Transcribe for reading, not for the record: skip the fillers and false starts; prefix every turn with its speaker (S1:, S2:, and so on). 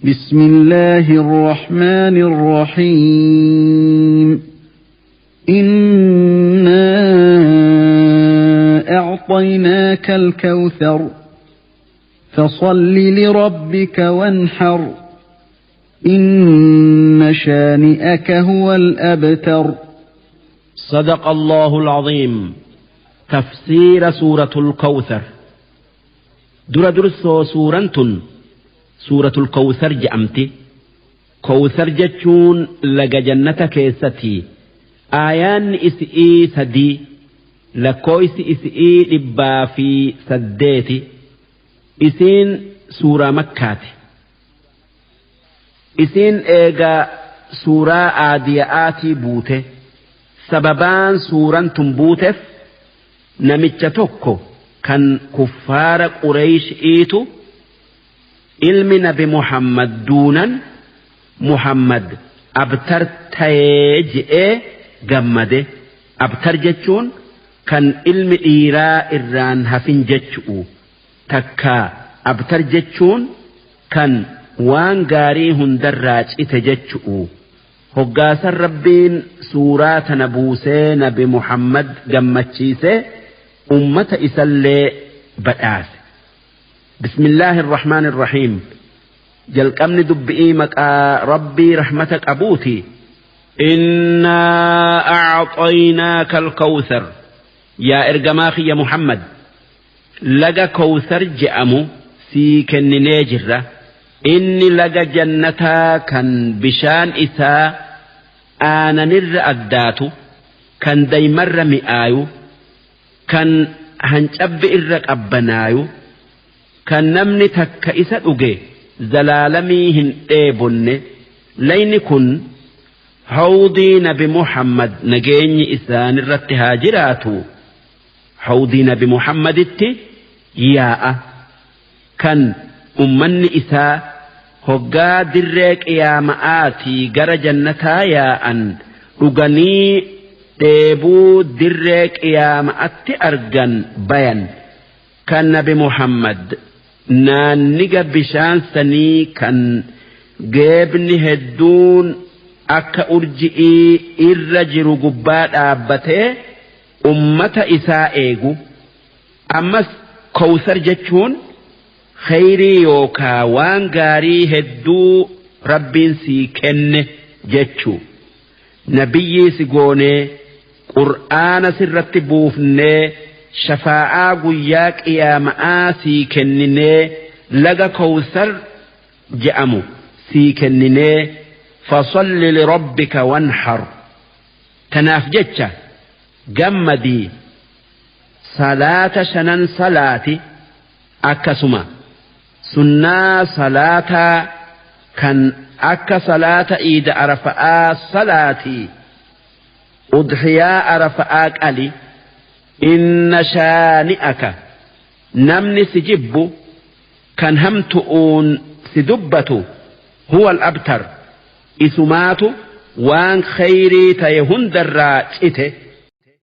S1: بسم الله الرحمن الرحيم إنا أعطيناك الكوثر فصل لربك وانحر إن شانئك هو الأبتر.
S2: صدق الله العظيم. تفسير سورة الكوثر. در درسو سورة سورة الكوثر جأمتي. كوثر جتشون لغا جنة كيستي. آيان إسئي سدي لكويس إسئي لبا في سديتي. إسين سورة مكاتي. إسين إيغا سورة عادياتي بوته. سببان سورة تنبوتف نمتش توكو كان كفار قريش إيتو ilmi nabi Muhammad duunan Muhammad abtar ta'ee je'ee gammade. Abtar jechuun kan ilmi dhiiraa irraan hafin jechu'u. Takka abtar jechuun kan waan gaarii hundarraa cite jechu'u. Hoggaasan Rabbiin suuraa tana buusee nabi Muhammad gammachiisee ummata isallee badhaase. بسم الله الرحمن الرحيم. جلقمن دبئي مكا ربي رحمتك أبوتي. إنا أعطيناك الكوثر. يا إرجماخي يا محمد لقى كوثر جأمو سيكن نيجرة. إني لقى جنتا كان بشان إساء آنا نر أداتو كان ديمر مئايو كان هنجب إرق أبنايو kan namni takka isa dhuge zalaalamii hin dheebonne. Layni kun hawdii nabi Muhammad nageenyi isaanirratti haa jiraatu. Hawdii nabi Muhammaditti yaa'a kan ummanni isaa hoggaa dirree qiyaama'aatii gara jannataa yaa'an dhuganii dheebuu dirree qiyaama'atti argan bayan. Kan nabi Muhammad naanniga bishaan sanii kan geebni hedduun akka urji'ii irra jiru gubbaa dhaabbatee ummata isaa eegu. Ammas kawsar jechuun khayrii yookaa waan gaarii hedduu Rabbiin sii kenne jechuu. Nabiyyii si goonee qur'aana sirratti buufnee shafaa'aa guyyaa qiyaama'aa sii kenninee laga kawsar je'amu sii kenninee fasalli lirabbika wanhar. Tanaaf jecha gammadii salaata shanan salaati akkasuma sunnaa salaataa kan akka salaata iida arafa'aa salaatii udhiyaa arafa'aa qali. إن شانئك نمني سجب كان همتؤون سدبته هو الأبتر. إسمات وان خيري تيهن درات إته.